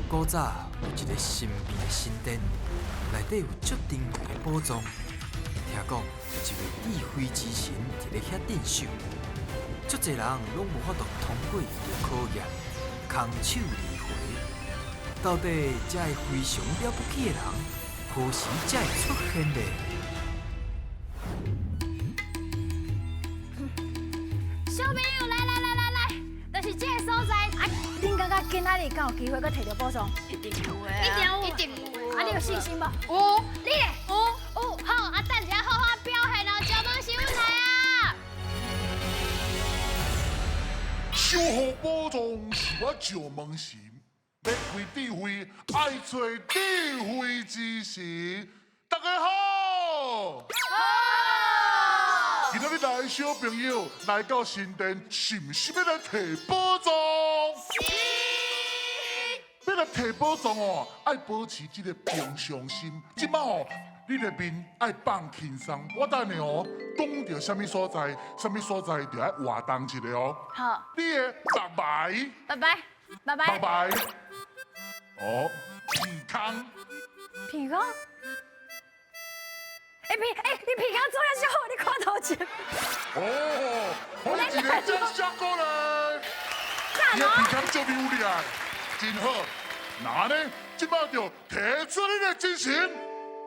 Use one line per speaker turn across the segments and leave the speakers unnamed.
古早有一个神秘的神殿，内底有足珍贵的宝藏。听讲有一位智慧之神伫咧遐镇守，足济人拢无法度通过伊的考验，空手而回。到底这个非常了不起的人，何时才会出现呢？
小朋友，来来来来来，就是这个所在。啊，恁感觉今仔日敢有机会阁提著宝藏？
一定有的，
一定有，
一定有。
啊，你有信心无？
有，
你咧？有，有。好，啊，等一下好好表现哦，招问是阮来啊。
守护宝藏是我石门神，欲开智慧，爱揣智慧之神。大家好。今仔日来的小朋友来到神殿，是毋是欲来提宝藏？
是。
欲来提宝藏哦，爱保持这个平常心。这摆哦，你的面爱放轻松。我等下哦，讲著啥物所在，啥物所在就爱活动一下哦。
好。
你的拜拜。
拜拜。拜拜。
拜拜。哦，鼻空。
鼻空。欸，你鼻孔做了啥？你看头前。
哦，好一个真效果咧。你的鼻孔足美丽，真好。那呢，这摆就提出你的精神，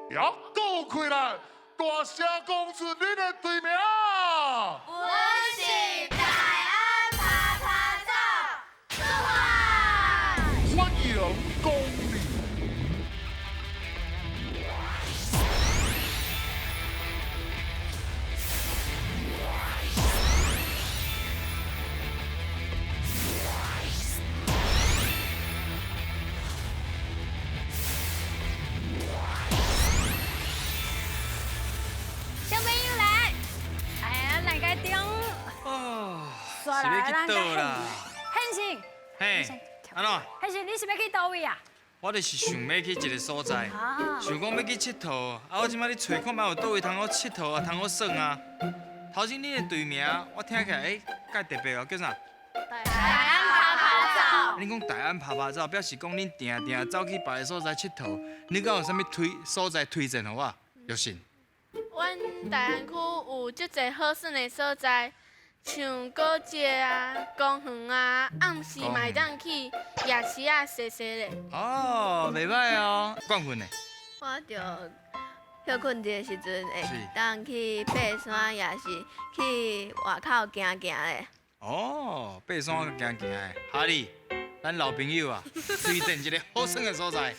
也鼓起来，大声讲出你的队名。
阮是大安趴趴走，出发。
欢迎光临。
小朋友来，哎呀，来个中。
哦，是欲去佗啦？
宪成，
嘿，按怎？
宪成，你是欲去佗位啊？
我就是想欲去一个所在，想讲欲去𨑨迌，啊，我这摆咧揣看觅有佗位通好𨑨迌啊，通好耍啊。头先恁的队名，我听起来，欸，介特别哦，叫啥？
大安趴趴走。
恁讲大安趴趴走，表示讲恁定定走去别个所在𨑨迌，恁敢有啥物推所在推荐予我？玉信。
阮大安区有足济好耍的所在，像古迹啊、公园啊，暗时嘛会当去夜市啊，踅踅咧。
哦，袂䆀哦。冠训呢？
我就歇睏的时阵会当去爬山，也是去外口行行咧。
哦，爬山行行的，哈利，咱老朋友啊，推荐一个好耍的所在。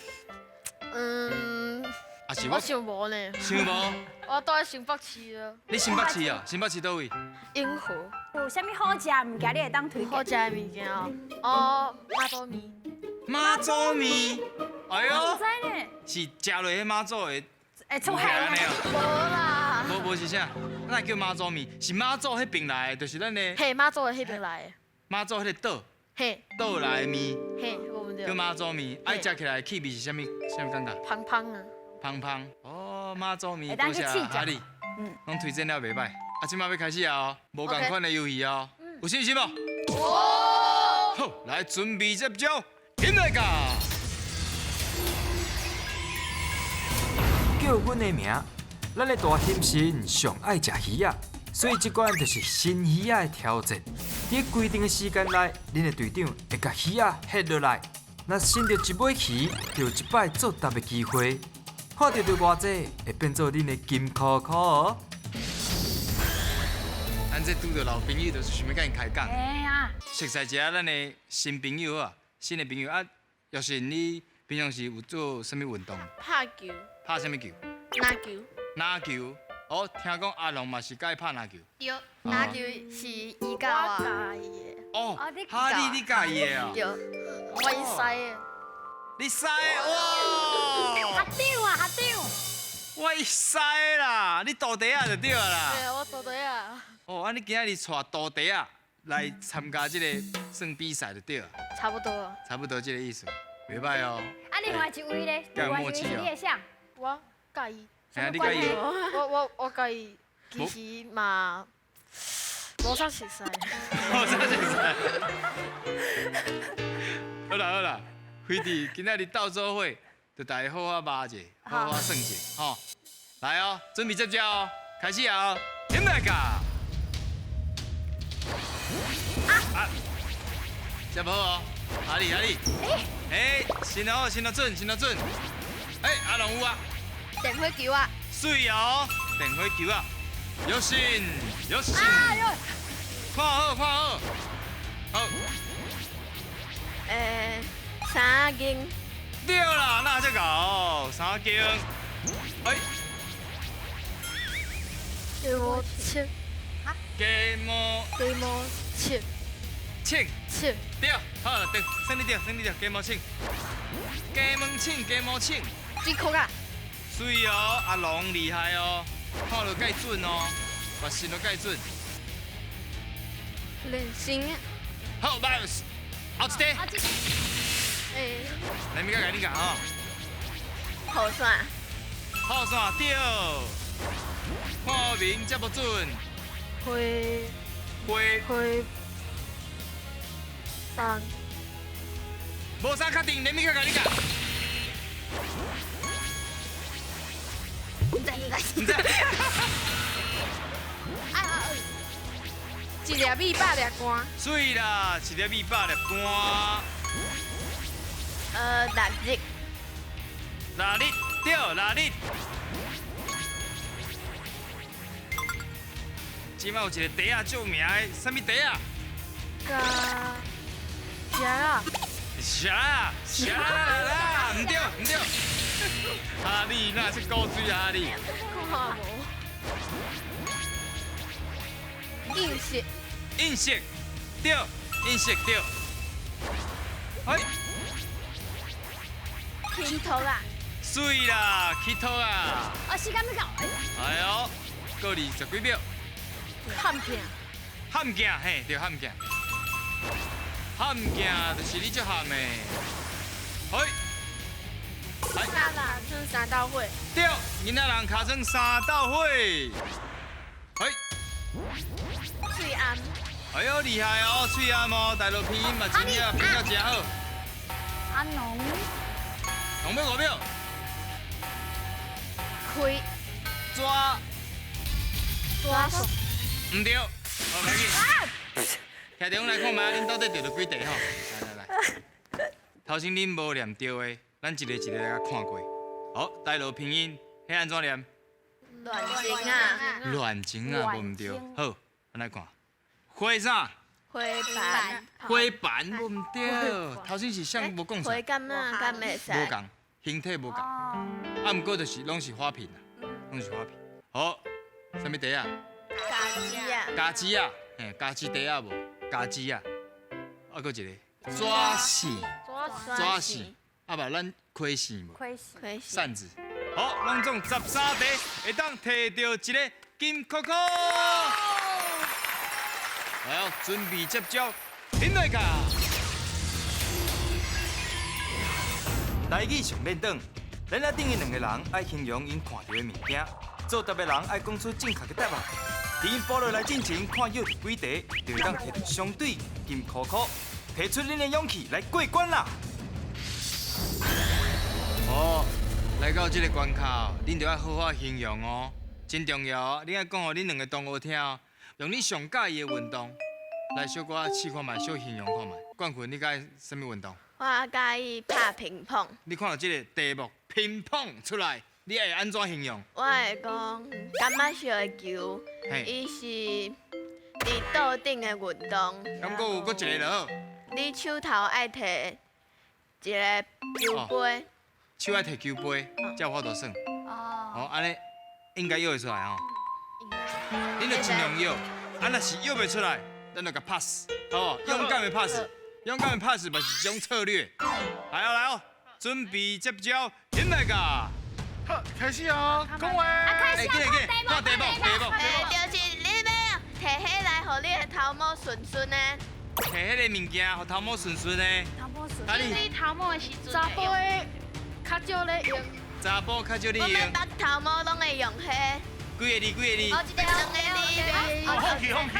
啊是
我想无呢。
想无？
我住佇新北市啊。
你新北市啊？新北市佗位？
永和。
有啥物好食的物件，你会当推荐？
好食的物件哦，哦，妈祖面。
妈祖面，哎呦，
毋知呢。
是食落彼妈祖的。
会出汗
按呢哦。
无啦。
无无是啥？哪会叫妈祖面？是妈祖彼边来的，就是咱的。
嘿，妈祖的彼边来的。
妈祖彼个岛。
嘿。
岛来的面。
嘿，无毋对。
叫妈祖面，啊，食起来气味是啥物？啥物感觉？
芳芳啊。
芳芳。哦，妈祖面，多谢哈利。拢推荐了袂䆀。啊，这摆欲开始啊哦，无仝款的游戏哦，有信心无？有。好，来准备接招，进来噶。
叫阮的名，咱的大侠神上爱食鱼仔，所以这关就是新鱼仔的挑战。伫规定的时间内，恁的队长会共鱼仔翕落来，若伸著一尾鱼，就有一摆作答的机会。看著著偌济，会变做恁的金箍箍哦。
咱这拄著老朋友，就是想欲佮𪜶开讲。
哎呀，
熟似一下咱的新朋友啊，新的朋友啊，若是你平常时有做啥物运动？
拍球。
拍啥物球？
篮球。
篮球。哦，听讲阿龙嘛是佮意拍篮球。
对，篮球是伊教我。
我佮意的。
哦，哈利，你佮意的哦。
对，
我伊师的。
你师哇！
学长啊，学长。
我伊师啦，你徒弟仔就对啦。
对，我徒弟仔。
哦，啊，你今仔日带徒弟仔来参加这个算比赛就对了。
差不多。
差不多这个意思，袂䆀哦。
啊，另外一位咧，另外一位是你的啥？
我佮意。
哎，你佮意？
我佮意，其实嘛，无啥熟似。
无啥熟似。好啦好啦，非辉弟今仔日斗做伙，就大家好好肉者，好好耍者，吼。来哦，准备接招哦，开始啊！点来噶？啊，接好哦，阿里阿里，哎，先好，先准，先准。哎，阿龙有啊？
电火球啊！
水哦，电火球啊！有心，有心。看好，看好，好。
三更。
对啦，那这个三更。哎。
鸡毛切。
鸡毛。
鸡毛切。
切。
切。
对，好，对，算你对，算你对，鸡毛切。鸡毛切，鸡毛切。
水壳啊。
水哦，阿龙厉害哦，看到盖准哦，把心都盖准。
练心啊。
好，来，后一题。
哎。
来，咪甲你讲哦。
雨伞。
雨伞对。看名这么准。
花。
花。
花。班。
无啥确定，连咪甲你讲。
唔知唔知。
唔知。
一粒米百粒汗。
水啦，一粒米百粒汗。
六日。
六日，对，六日。这摆有一个茶仔著名的，啥物茶仔？
加虾啊！
虾啊！虾啦！唔对唔对。哈利那是古锥啊！哈利。
看无。应色。
应色，对，应色对。哎。
起头啦。
水啦，起头啊。
哦，时间要到。
哎呦，阁20几秒。
陷镜。
陷镜，嘿，对，陷镜。陷镜就是你足陷的。嘿。
囡仔人耍三斗火。
对，囡仔人尻耍三斗火。嘿。
喙暗。
哎呦，厉害哦，喙暗哦，大陆拼音嘛真了，拼了真好。
阿农。
农要5秒。
开。
抓。
抓手。
唔对，好，赶紧。徛中来看觅，恁到底对著几题吼？来来来，头先恁无念对的，咱一个一个来看过。好，大陆拼音，彼按怎念？
乱情啊！
乱情啊，无毋对。好，咱来看，花啥？
花瓣。
花瓣无毋对。头先是啥无讲出来？
花柑啊，敢袂使？
无仝，形体无仝。啊，毋过就是拢是花瓶啊，拢是花瓶。好，啥物茶啊？
家己啊。
家己啊，嘿，家己茶啊无？家己啊，啊，阁一个抓线，抓线，啊无咱开线无？
开线。
扇子。好，拢总13题，会当摕到一个金扣扣。来哦，准备接招，停来卡。台语上免转，咱仔顶的两个人爱形容𪜶看著的物件，做答的人爱讲出正确的答案。伫𪜶补落来进前，看约几题，就会当摕著相对金箍箍，提出恁的勇气来过关啦！哦，来到这个关卡，恁就要好好形容哦，真重要哦！你爱讲予恁两个同学听哦，用你上佮意的运动来小可试看觅，小形容看觅。冠军，你佮意啥物运动？
我佮意拍乒乓。
你看到这个题目乒乓出来，你会按怎形容？
我会讲，感觉烧的球，伊是伫桌顶的运动。
咁阁有阁一个就好。
你手头爱提一个球杯。
手爱提球杯，才有法度耍。哦。按呢应该约会出来吼。恁就尽量约，啊，若是约袂出来，咱就共 pass，好无？勇敢的 pass，勇敢的 pass 嘛是一种策略。来哦来哦，准备接招，进来噶。
好，开始哦，讲话。
开始
紧来紧，看题目，题目。
就是你欲提彼来，予你的头毛顺顺的。
提彼个物件，予头毛顺顺的。
头毛顺。
你头毛的时阵。查埔的较少咧用。
查埔较少咧用。
我们拔头毛拢会用彼。
几个字？几个字？
哦，一个两个字。
放弃，放弃。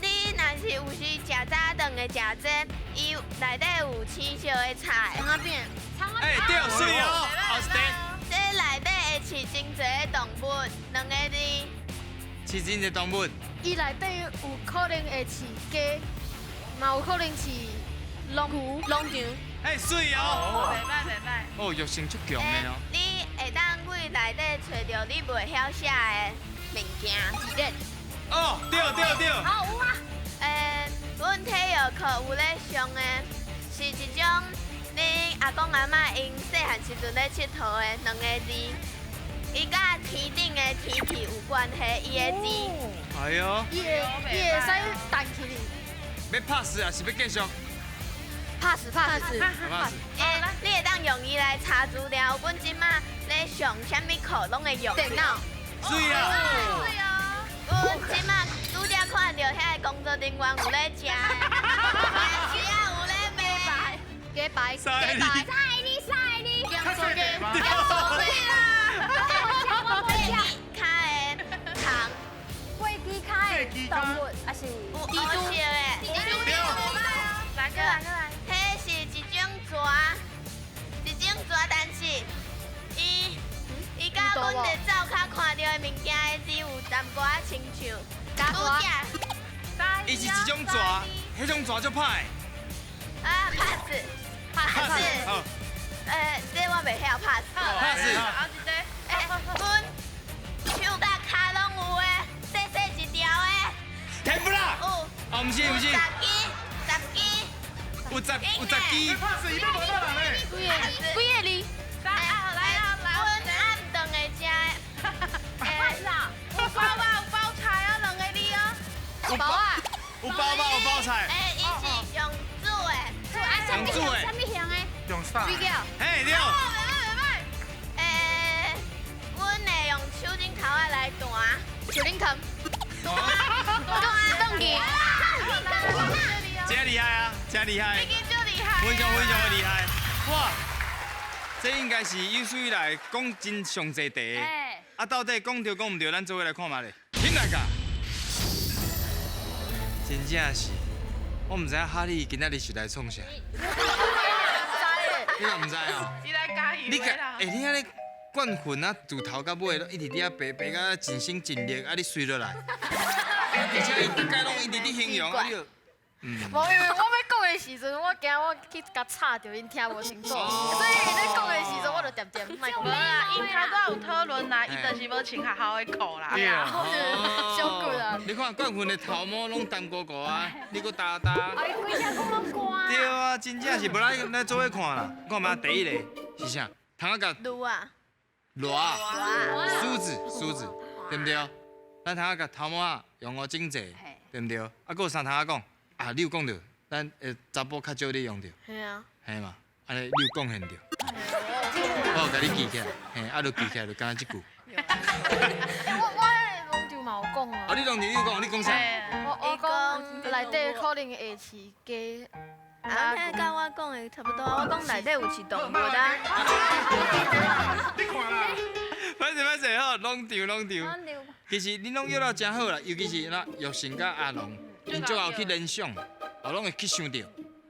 你若是有时食早顿会食这，伊内底有青色的菜。
葱仔饼。
哎，对，媠哦，后一题。
这内底会饲真济动物，两个字。
饲真济动物。
伊内底有可能会饲鸡，嘛有可能饲农农场。
哎，媠哦。
袂歹袂歹。
哦，药性足强的哦。
你会当对内底揣著你袂晓写的物件。
字典。
哦，对对对。
好，有啊。
阮体育课有咧上的，是一种恁阿公阿嬷𪜶细汉时阵咧𨑨迌的两个字，伊佮天顶的天气有关系，伊的字。
哎呦。
伊会伊会使弹起哩。
欲 pass 抑是欲继续
？pass pass
pass。
你会当用伊来查资料，阮这马咧上啥物课拢会用。
电脑。
媠啊！
阮这马拄才看著遐个工作人员有咧食，夜市仔有咧卖。
鸡排，鸡排，
三字三字，
盐酥鸡，
盐酥鸡啦。我无食。脚的虫，
飞机脚的动物，还是
有乌色的？
来过来过来。
彼是一种蛇，一种蛇，但是伊伊佮阮伫灶跤看著的物件的字有淡薄仔亲像。
伊是一种蛇，彼种蛇足歹。
啊，pass，pass。
好。
这我袂晓 pass。
pass。
后一个。
阮手佮跤拢有的，细细一条的。
天妇罗。
有。
哦，毋是毋是。
十支，十支。
有十有十支。
pass 伊欲无到人咧。
几个几个字？
来啊来啊来！
阮暗顿会食的。
pass 啊！
有包肉有包菜啊，两个字哦。
有
包啊！
有包肉有包菜。
伊是用煮的。
煮啊，啥物型？啥物型的？
用啥？
水饺。
嘿，对。
阮会用手指头仔来弹。
手指头。弹。转去。
真厉害啊，真厉害！
已经足厉害。
非常非常的厉害。哇，这应该是有史以来讲真上济题。啊，到底讲对讲毋对，咱做伙来看觅咧。起来噶！真正是，我毋知影哈利今仔日是来创啥。你嘛毋知哦？
伊来加油。
你共，你按呢冠训啊，自头到尾拢一直伫遐爬爬甲尽心尽力，啊，你随落来，而且伊逐摆拢一直伫形容，啊，你就。
无，因为我欲讲的时阵，我惊我去共吵著，𪜶听无清楚，所以𪜶咧讲的时阵，我就恬恬莫讲。
无啦，𪜶头拄有讨论啦，伊就是无穿学校的裤啦。
对啊，
小骨啊！
你看冠训的头毛拢澹糊糊啊，你阁焦焦。
哎，规只讲拢干。
对啊，真正是无咱咱做伙看啦。看觅第一个是啥？通仔共。
鲈啊。
螺啊。梳子，梳子，对毋对？咱通仔共头毛仔用予整齐，对毋对？啊，阁有啥通仔讲？啊，你有讲著，咱会查埔较少咧用著，
嘿啊，
嘿嘛，按呢你有贡献著，我有共你记起来，嘿，啊，就记起来就敢若这句。
我农场嘛有讲啊。
啊，你农场你有讲，你讲啥？
我讲内底可能会饲鸡。
啊，听佮我讲的差不多，我讲内底有饲动物啊。
你看啦。
歹势歹势好，农场农场。其实恁拢约了真好啦，尤其是那玉成佮阿龙。𪜶最后去联想，哦，拢会去想著，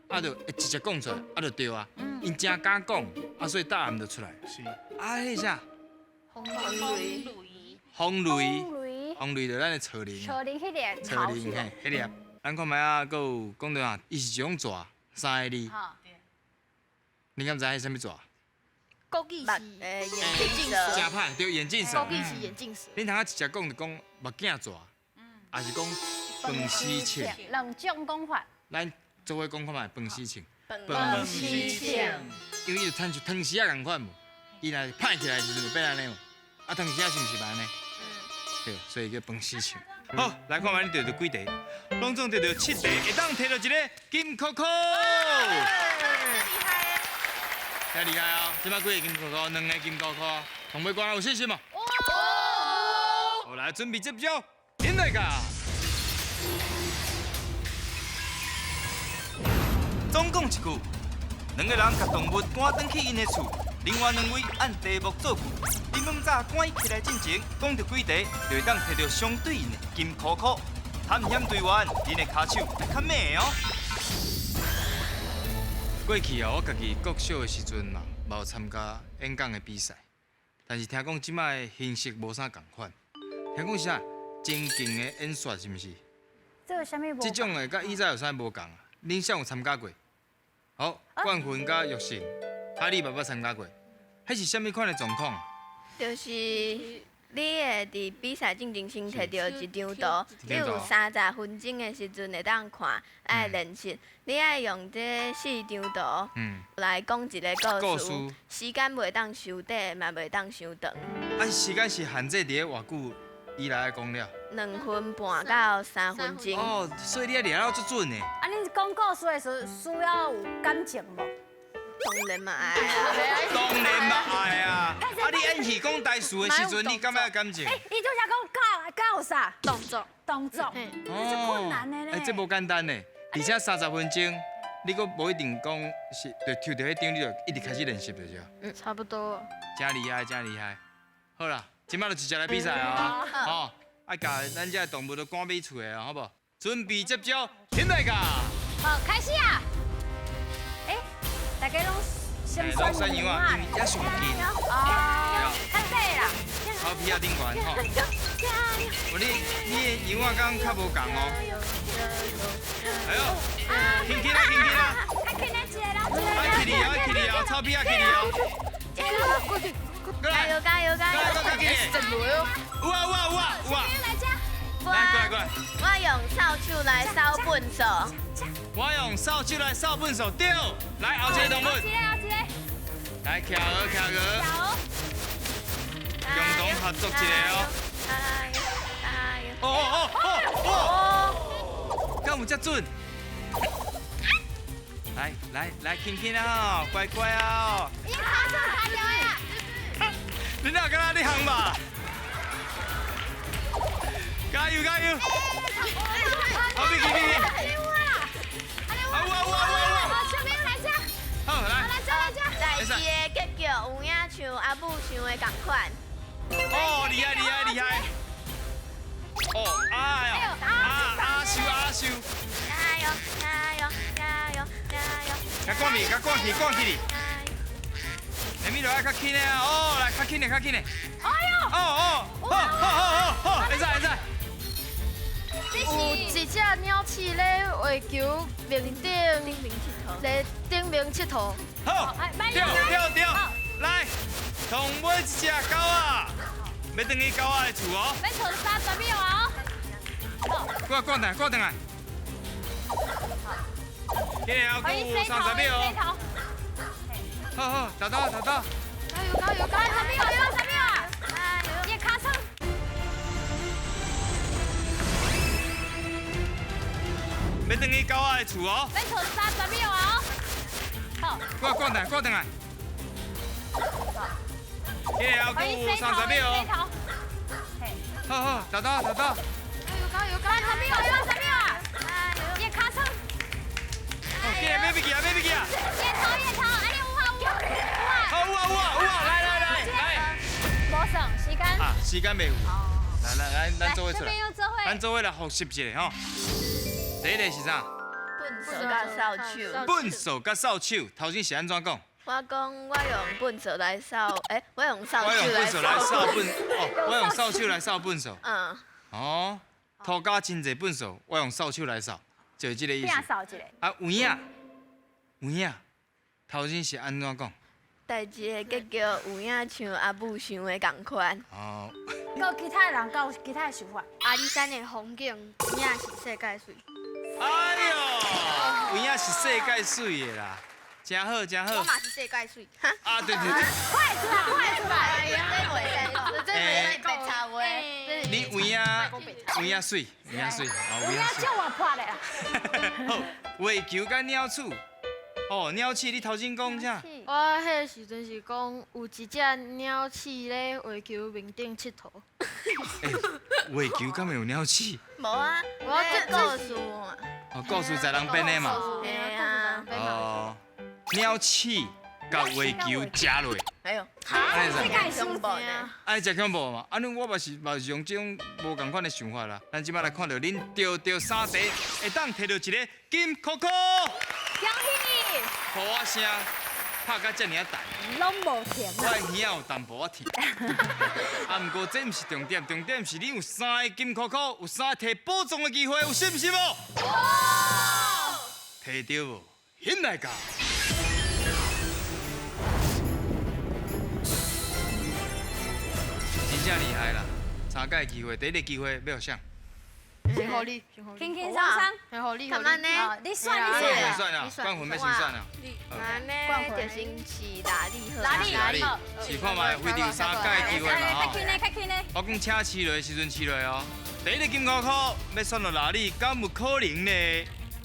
啊，就会直接讲出来，啊，就对啊。𪜶真敢讲，啊，所以答案就出来。
是。
啊，彼啥？
风雷。
风雷。风雷就咱的草蛉。
草蛉彼粒。
草蛉嘿，彼粒。咱看觅啊，阁有讲著啊，伊是一种蛇，三个字。你敢知彼啥物蛇？
国语是眼镜蛇。
真歹，对，眼镜蛇。
国语是眼镜蛇。
恁通仔直接讲就讲目镜蛇，抑是讲饭匙銃？
两种讲法。
咱做伙讲看觅饭匙銃。
饭匙銃。
因为伊就亲像汤匙仔仝款无，伊若拍起来时阵就变按呢无，啊汤匙仔是毋是按呢？对，所以叫饭匙銃。好，来看觅你得著几题，拢总得著七题，会当提著一个金箍箍。真厉害哦！这摆几个金箍箍？两个金箍箍，同尾关有信心无？好，来准备接招，引来噶。总共一句，两个人共动物赶转去𪜶的厝，另外两位按题目造句。你猛早赶起来进前，讲著几题，就会当提著相对应的金箍箍。探险队员，恁的跤手爱较猛哦。过去啊，我家己國小的時陣嘛，嘛有參加演講的比賽，但是聽講這擺的形式無啥仝款，聽講是啥情境的演說是毋是？
這有啥物無？
這種的佮以前有啥無仝啊？恁啥有參加過？好，冠雲佮玉成，哈利爸爸參加過，彼是啥物款的狀況？
就是你會佇比賽進前先摕著一張圖，你有30分鐘的時陣會當看，愛練習。你愛用這四張圖來講一個故事，時間袂當傷短，嘛袂當傷長。
啊，時間是限制佇咧偌久以內愛講了？2
分半到3分鐘。
哦，所以你愛掠了足準的。
啊，恁講故事的時候需要有感情無？
當然嘛愛啊！
當然嘛愛啊！啊，你演戲講台詞的時陣，你敢欲有感情？
欸，伊就是講教有啥？
動作，
動作，這足困難的咧。
欸，這無簡單呢，而且30分鐘，你閣無一定講是，就抽著彼張，你就一直開始練習就是啊。
嗯，差不多。
真厲害，真厲害。好啦，這擺就直接來比賽啊！吼，愛共咱這動物都趕飛出來啊，好無？準備接招，現在噶。
好，開始啊！欸，大家攏先選羊啊，
因為遮上近。
哦，較短啦。
草皮仔頂懸吼。哦，你的羊仔敢較無仝哦。哎呦，輕輕啦，輕輕啦。
較輕的一個人，
愛起哩哦，愛起哩哦，草皮仔起哩哦。
加油加油加油！
有啊有啊有啊有啊！
來
過來過來。
我用掃帚來掃糞掃。
我用掃帚來掃糞掃，對。來後一個動物。
後一個後一個。
來企鵝企鵝。共同合作一個哦。哦哦哦哦哦！敢有這準？來來來，輕輕啊，乖乖啊。
伊跤手跤著的啊！
你哪敢若你行吧？加油加油！好，别急别急。啊有啊有啊有啊！
好，小朋友來這。
好，來。
來這來這。
代誌的結局有影像阿母想的仝款。
哦，厲害厲害厲害！哦，哎呦，阿阿秀阿秀。
加油加油加油加油！
較趕去，較趕去，趕去哩。下面就愛較輕的啊！哦，來較輕的，較輕的。
哎呦！
哦哦，好好好好，會使會使。
有一隻鳥鼠咧月球面頂咧頂面𨑨迌。
好，對對對，來，同尾一隻狗仔，欲轉去狗仔的厝哦。
欲跍30秒啊！
過來，過來，過來。今日還有30秒哦。好好，找到找到。
加油加油加油！30
秒，30秒啊！你跤手。
欲轉去狗仔的厝哦。
欲跍30秒啊！好。
過來，過來，過來。今日還有30秒哦。好好，找到找到。
加油加油加油！
30秒，30秒啊！你跤手。
今日欲去啊，欲去啊！
叶头叶头，哎有啊有啊有啊！
好有啊有啊有啊！來來來來。
無算時間。
啊，時間袂有。來來來，咱做伙出來。咱做伙來複習一下吼。第一個是啥？
糞掃佮掃帚。
糞掃佮掃帚，頭先是按怎講？
我講我用糞掃來掃，欸，我用掃帚來
掃糞，哦，我用掃帚來掃糞掃。
嗯。
哦，塗甲真濟糞掃，我用掃帚來掃，就是這個意思。
掃一個。
啊，有影，有影，頭先是按怎講？
代誌的結局有影像阿母想的仝款。
哦。
閣有其他的人，閣有其他的想法。
阿里山的風景有影是世界媠。
哎呦，有影是世界媠的啦，真好真好。
我嘛是世界媠。
啊，對對對。
快出來，快出來！
這袂使白插話。
你有影有影媠，有影媠，
有影足活潑的啦。
好，月球佮鳥鼠。哦，鳥鼠，你頭先講啥？
我彼個時陣是講有一隻鳥鼠咧月球面頂𨑨迌。
欸，月球敢會有鳥鼠？
無啊，我這故事嘛。
哦，故事在人編的嘛。
嘿啊。
哦，鳥鼠共月球食落。
哎呦，
按呢
這恐怖呢！
按呢真恐怖嘛！按呢我嘛是用這種無仝款的想法啦。咱這擺來看著恁著著三題，會當摕著一个金箍箍。
恭喜！
噗仔声拍甲遮尔啊大，
攏無停。
我的耳仔有淡薄仔疼。啊，毋過這毋是重點，重點是你有三个金箍箍，有三个提寶藏的機會，有信心無？提著無？興來噶！真正厲害啦！三擺機會，第一個機會欲予誰？
先予你，
輕輕鬆鬆，
先予你。
咁按呢？
你選，你選。
選啊，冠雲欲先選啊。
按呢就先是哪里好？
哪里？
哪里？試看覓，非常三擺機會嘛吼。
較輕的，較輕的。
我講請試落的時陣試落哦。第一個金箍箍欲選予哪里？敢有可能呢？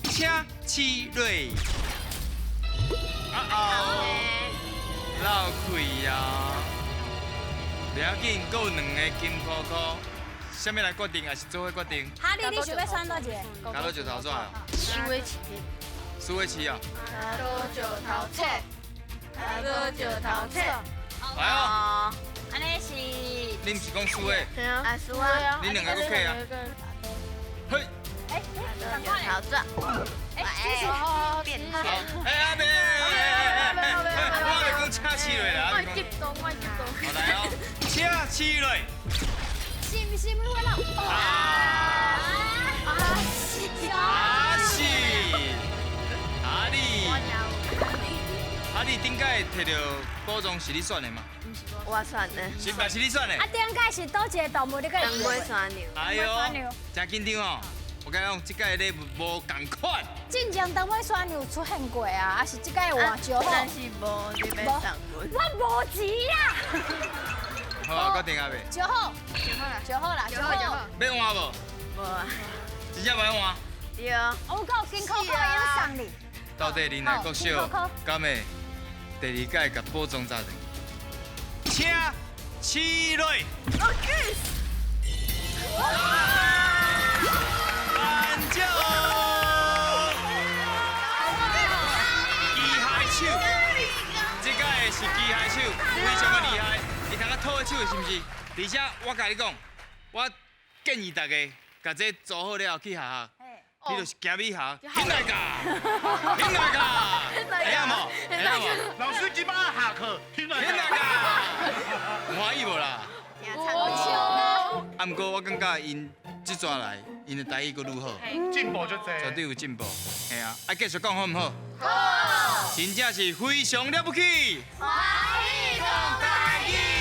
請試落。啊哦，漏氣啊！袂要緊，閣有兩个金箍箍，啥物來決定？抑是做伙決定？
哈利，你想欲選佗一个？
跤肚石頭紙啊？
蘇尾市。
蘇尾市啊？
跤肚石頭切，跤肚石頭切。
來哦。
按呢是。
你毋是講輸的？
啊，輸啊！
恁兩个閣客啊？嘿。
哎，
石頭紙。
哎，
變
好。哎阿伯，哎我袂講請試落啦。
我激動，我激動。
好來哦，請試落。
是毋是我啦？
啊！啊是，啊你，啊你頂擺提著寶藏是你選的嗎？
我選的。
是嘛是你選的？
啊，頂擺是佗一個動物，你閣
長尾山牛。
哎呦，真緊張哦！我共你講，這擺禮物無仝款。
進前長尾山牛出現過啊，啊是這擺換招好。
但是無你欲送阮。
我無錢啦。
好啊，決定啊未？
就好，就好啦，就好。
欲換無？
無啊。
真正無欲換？
對。
我閣有金箍箍會用送你。
到底恁來國小，敢會第二擺共寶藏炸轉？請試落。班長，機械手，這擺是機械手，非常的厲害。伊通啊拖的手是毋是？而且我共你講，我建議大家，共這做好了後去學校，你就是行美校，興來噶，興來噶，會曉無？會曉無？
老師今擺下課，興來
興來噶，歡喜無啦？啊，毋過我感覺𪜶這逝來，𪜶的台語閣愈好，
進步足濟，
絕對有進步。嘿啊，啊繼續講好毋好？
好，
真正是非常了不起。
歡喜講台語。